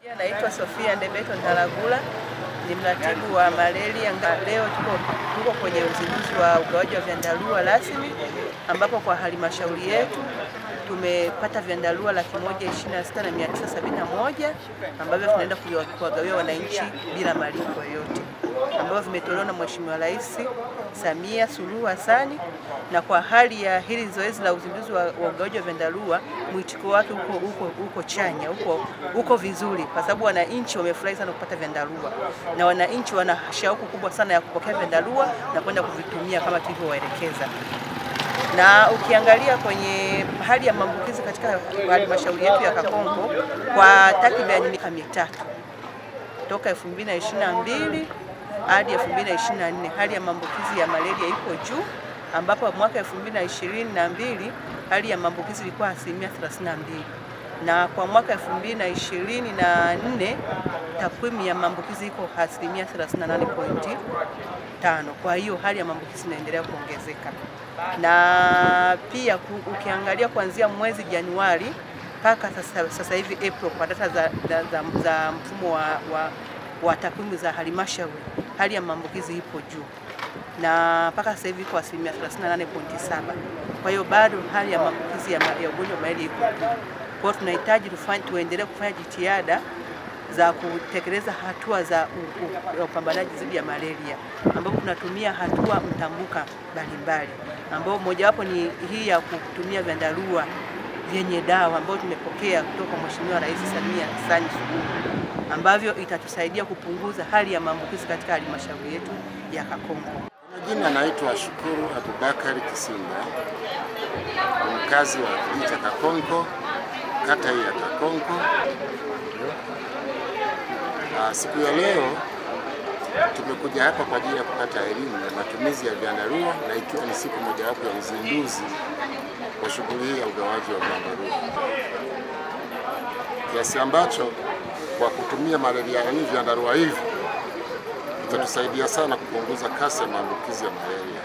Naitwa Sofia Ndebeto Ntalagula, ni mratibu wa malaria. Leo tuko kwenye uzinduzi wa ugawaji wa vyandarua rasmi, ambapo kwa halmashauri yetu tumepata vyandarua 126,971 ambavyo tunaenda kuwagawia wananchi bila malipo yoyote, ambavyo vimetolewa na Mheshimiwa Rais Samia Suluhu Hassan. Na kwa hali ya hili zoezi la uzinduzi wa ugawaji wa vyandarua, mwitiko wake uko chanya, uko vizuri, kwa sababu wananchi wamefurahi sana kupata vyandarua, na wananchi wana shauku kubwa sana ya kupokea vyandarua na kwenda kuvitumia kama tulivyowaelekeza. Na ukiangalia kwenye hali ya maambukizi katika halmashauri yetu ya Kakonko kwa takriban miaka mitatu toka 2022 hadi 2024, hali ya maambukizi ya malaria iko juu, ambapo mwaka 2022 hali ya maambukizi ilikuwa 32%, na kwa mwaka 2024 takwimu ya maambukizi iko 38.5%. Kwa hiyo hali ya maambukizi inaendelea kuongezeka. Na pia ukiangalia kuanzia mwezi Januari mpaka sasa hivi April, kwa data za mfumo wa takwimu za halmashauri, hali ya maambukizi ipo juu, na mpaka sasa hivi kwa 38.7%. Kwa hiyo bado hali ya maambukizi ya ugonjwa wa malaria iko juu. Kwa hiyo tunahitaji tuendelee kufanya jitihada za kutekeleza hatua za upambanaji dhidi ya malaria, ambapo tunatumia hatua mtambuka mbalimbali, ambapo mojawapo ni hii ya kutumia vyandarua vyenye dawa ambayo tumepokea kutoka Mheshimiwa Rais Samia Hassan Suluhu, ambavyo itatusaidia kupunguza hali ya maambukizi katika halmashauri yetu ya Kakonko. Majina naitwa Shukuru Abubakari Kisimba, mkazi wa kijiji cha Kakonko, kata hii ya Kakonko. Siku ya leo tumekuja hapa kwa ajili ya kupata elimu ya matumizi ya vyandarua, na ikiwa ni siku mojawapo ya uzinduzi wa shughuli hii ya ugawaji wa vyandarua, kiasi ambacho kwa kutumia malaria ni vyandarua hivi itatusaidia sana kupunguza kasi ya maambukizi ya malaria.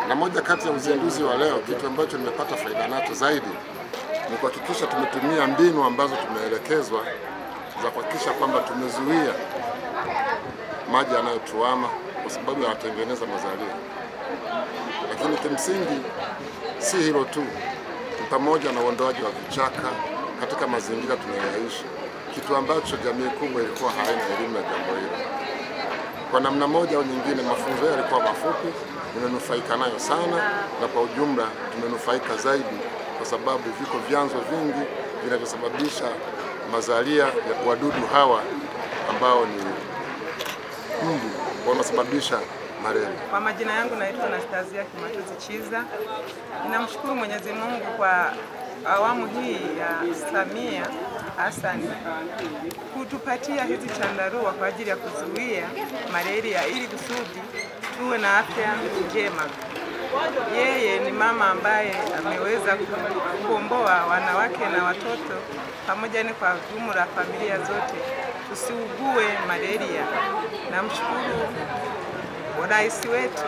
Na moja kati ya uzinduzi wa leo, kitu ambacho nimepata faida nacho zaidi ni kuhakikisha tumetumia mbinu ambazo tumeelekezwa za kuhakikisha kwamba tumezuia maji yanayotuama kwa sababu yanatengeneza mazalia. Lakini kimsingi si hilo tu, pamoja na uondoaji wa vichaka katika mazingira tunayoishi, kitu ambacho jamii kubwa ilikuwa haina elimu ya jambo hilo. Kwa namna moja au nyingine, mafunzo yalikuwa mafupi, tumenufaika nayo sana, na kwa ujumla tumenufaika zaidi kwa sababu viko vyanzo vingi vinavyosababisha mazalia ya wadudu hawa ambao ni mbu wanasababisha malaria. Kwa majina yangu naitwa Anastasia Kimatuzi Chiza. Ninamshukuru Mwenyezi Mungu kwa awamu hii ya Samia Hassan kutupatia hizi chandarua kwa ajili ya kuzuia malaria ili kusudi tuwe na afya njema. Yeye ni mama ambaye ameweza kukomboa wanawake na watoto pamoja ni kwa jumla familia zote tusiugue malaria. Namshukuru rais wetu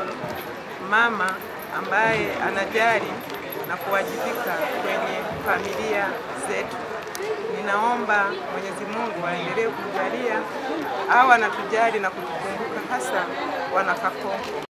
mama ambaye anajali na kuwajibika kwenye familia zetu. Ninaomba Mwenyezi Mungu aendelee kujalia au anatujali na kutukumbuka hasa wana Kakonko.